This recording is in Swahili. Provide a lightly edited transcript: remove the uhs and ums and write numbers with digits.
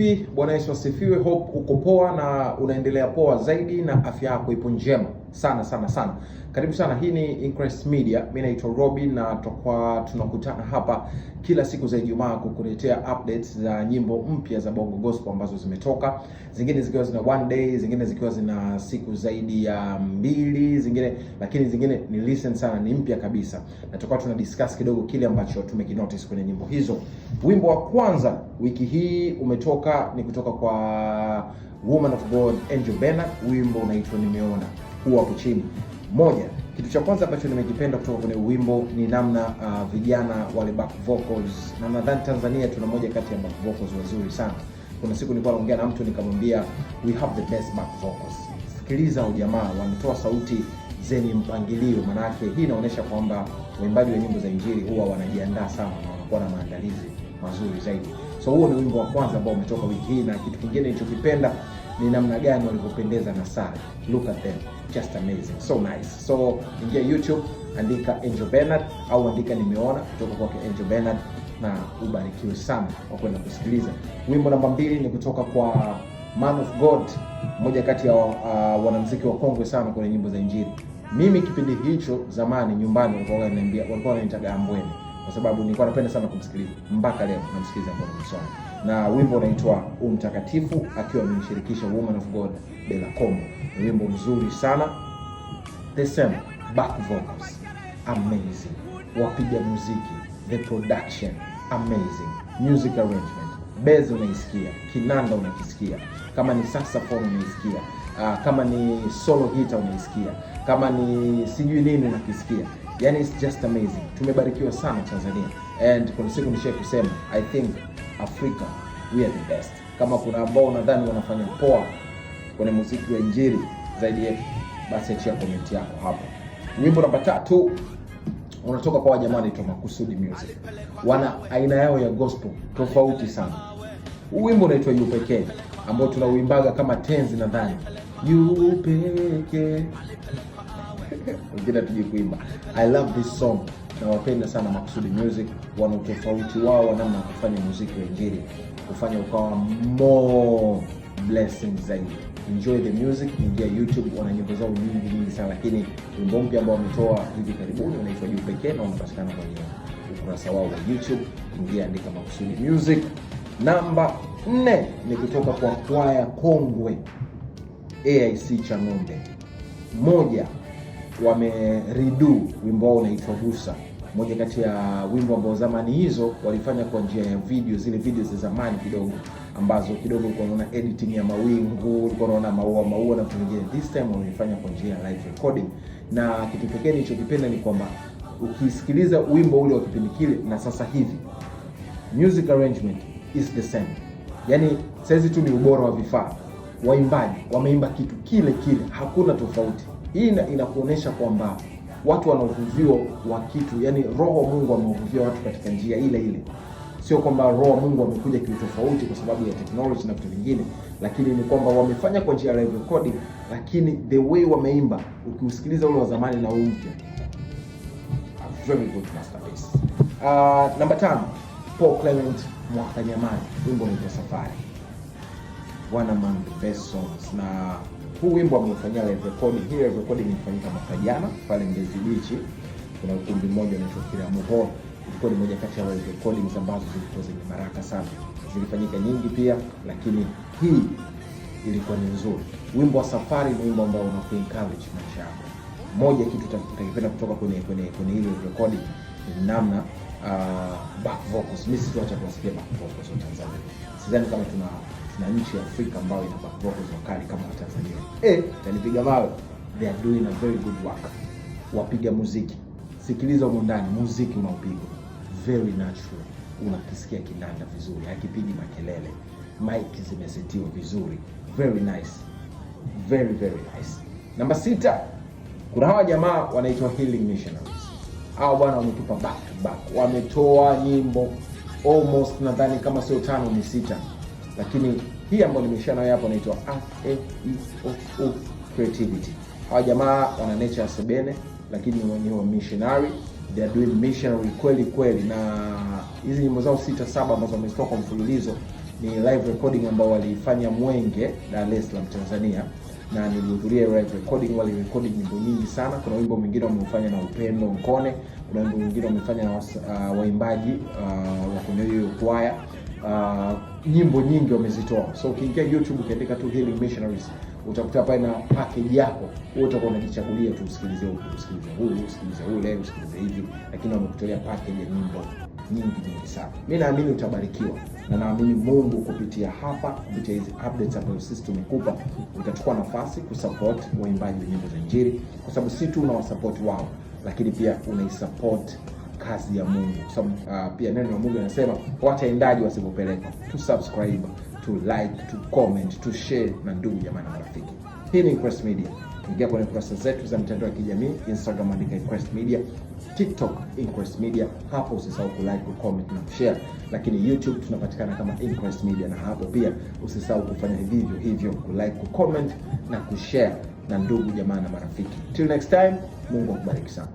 Vipi? Bwana Yesu asifiwe. Hope uko poa na unaendelea poa zaidi na afya yako ipo njema sana sana sana. Karibu sana, hii ni Increst Media. Mimi naitwa Robin na tutakuwa tunakutana hapa kila siku za Ijumaa kukuletea updates za nyimbo mpya za Bongo Gospel ambazo zimetoka, zingine zikiwa zina one day, zingine zikiwa zina siku zaidi ya 2, zingine lakini zingine ni recent sana, ni mpya kabisa, na tutakuwa tuna discuss kidogo kile ambacho tumekinotice kwenye nyimbo hizo. Wimbo wa kwanza wiki hii umetoka ni kutoka kwa Woman of God Angel Bernard, wimbo unaitwa Nimeona, huu hapo chini. Moja, kitu cha kwanza ambacho nimekipenda kutoka kwenye wimbo ni namna vijana wale back vocals, na nadhani Tanzania tuna moja kati ya back vocals wazuri sana. Kuna siku nilikuwa naongea na mtu nikamwambia, "We have the best back vocals." Sikiliza, hao jamaa wanatoa sauti zenye mpangilio, manake hii inaonyesha kwamba waimbaji wa nyimbo za Injili huwa wanajiandaa sana na wanakuwa na maandalizi mazuri zaidi. So huo ni wimbo wa kwanza ambao umetoka wiki hii, na kitu kingine nilichokipenda ni namna gani walivyopendeza na sare. Look at them, just amazing, so nice. So ingia YouTube, andika Angel Bernard au andika Nimeona kutoka kwake Angel Bernard na ubarikiwe sana kwa kwenda kusikiliza. Wimbo namba 2 ni kutoka kwa Man of God, mmoja kati ya wanamuziki wakongwe sana kwenye nyimbo za Injili. Mimi kipindi hicho zamani nyumbani walikuwa wananiambia, walikuwa wananiitaga Ambwene kwa sababu nilikuwa napenda sana kumsikiliza, mpaka leo namsikiliza Ambwene Mswani, na wimbo unaitwa Umtakatifu akiwa amemshirikisha Woman of God Bella Kombo. Ni wimbo mzuri sana, the same back vocals amazing, wapiga muziki, the production amazing, music arrangement, bass unaisikia, kinanda unakisikia, kama ni saxophone unaisikia, kama ni solo guitar unaisikia, kama ni sijui nini unakisikia. Yani it's just amazing. Tumebarikiwa sana Tanzania, and kuna siku nishai kusema I think Africa we are the best. Kama kuna ambao unadhani wanafanya poa kwenye muziki wa injili zaidi yetu, basi achia comment yako hapo. Wimbo namba 3 unatoka kwa jamaa wanaitwa Makusudi Music. Wana aina yao ya gospel tofauti sana. Huu wimbo unaitwa Yupekee ambao tunauimbaga kama tenzi nadhani. Yupekee. Wengine hatujui kuimba. I love this song. Nawapenda sana Makusudi Music, wana utofauti wao wa namna ya kufanya muziki wa injili, kufanya ukawa more blessing zaidi. Enjoy the music, ingia YouTube, wana nyimbo zao nyingi nyingi sana, lakini wimbo mpya ambao wametoa hivi karibuni unaitwa Juu Pekee na unapatikana kwenye ukurasa wao wa YouTube. Ingia, andika Makusudi Music. Namba 4 ni kutoka kwa kwaya kongwe AIC Chang'ombe. Moja, wameredo wimbo wao unaitwa Gusa, moja kati ya wimbo ambao zamani hizo walifanya kwa njia ya video, zile video za zamani kidogo ambazo kidogo ulikuwa unaona editing ya mawingu, ulikuwa unaona maua maua na vitu vingine. This time wameifanya kwa njia ya live recording, na kitu pekee nilichokipenda ni kwamba ukisikiliza wimbo ule wa kipindi kile na sasa hivi, music arrangement is the same. Yani saizi tu ni ubora wa vifaa, waimbaji wameimba kitu kile kile, hakuna tofauti. Hii inakuonyesha kwamba watu wana uvuvio wa kitu, yani Roho wa Mungu amewavuvia watu katika njia ile ile. Sio kwamba Roho wa Mungu amekuja kiutofauti kwa sababu ya technology na vitu vingine, lakini ni kwamba wamefanya kwa njia ya live recording, lakini the way wameimba, ukiusikiliza ule wa zamani na huu mpya, a very good masterpiece. Namba 5, Paul Clement Mwakanyamani, wimbo unaitwa Safari, one among the best songs, na huu wimbo ameufanyia live recording. Hii live recording ilifanyika mwaka jana pale Mbezi Beach, kuna ukumbi mmoja unaitwa Kiramu Hall. Ilikuwa ni moja kati ya live recordings ambazo zilikuwa zenye baraka sana, zilifanyika nyingi pia, lakini hii ilikuwa ni nzuri. Wimbo wa Safari ni wimbo ambao unaku encourage maisha yako. Moja kitu utakipenda kutoka kwenye ile recording ni namna back vocals. Mimi situacha kuwasikia back vocals wa Tanzania. Sidhani kama tuna nchi ya Afrika ambayo ina back vocals wakali kama wa Tanzania. Tanipiga mawe. They are doing a very good work. Wapiga muziki, sikiliza humo ndani, muziki unaopigwa very natural, unakisikia kinanda vizuri, hakipigi makelele, mic zimesetiwa vizuri, very nice, very very nice. Namba 6, kuna hawa jamaa wanaitwa Healing Missionaries. Hawa bwana wametupa back to back, wametoa nyimbo almost nadhani kama sio 5 ni 6, lakini hii ambayo nimeshare nayo hapo inaitwa A E I O U Creativity. Hawa jamaa wana nature ya sebene, lakini ni wa missionary, they are doing missionary kweli kweli, na hizi nyimbo zao 6 7 ambazo wamezitoa kwa mfululizo Ni live recording ambao waliifanya Mwenge, Dar es Salaam, Tanzania, na nilihudhuria live recording. Walirekodi nyimbo nyingi sana. Kuna wimbo mwingine wameufanya na Upendo Nkone, kuna wimbo mwingine wamefanya na waimbaji wa kwenye hiyo kwaya. Nyimbo nyingi wamezitoa. So ukiingia YouTube ukiandika tu Healing Missionaries utakuta pale na package yako, wewe utakuwa unajichagulia tu, usikilize huyu, usikilize huyu, usikilize ule, usikilize hivi, lakini wamekutolea package ya nyimbo nyingi nyingi sana. Mi naamini utabarikiwa na naamini Mungu kupitia hapa, kupitia hizi updates ambazo sisi tumekupa, utachukua nafasi kusupport waimbaji wa nyimbo za Injili, kwa sababu si tu unawasupport wao, lakini pia unaisupport kazi ya Mungu, kwa sababu pia neno la Mungu linasema wataendaje wasipopelekwa? To subscribe, to like, to comment, to share na ndugu jamaa na marafiki. Hii ni Inquest Media. Ingia kwenye kurasa zetu za mitandao ya kijamii, Instagram andika Inquest Media, TikTok Inquest Media. Hapo usisahau kulike, kucomment na kushare. Lakini YouTube tunapatikana kama Inquest Media, na hapo pia usisahau kufanya vivyo hivyo, kulike, kucomment na kushare na ndugu jamaa na marafiki. Till next time, Mungu akubariki sana.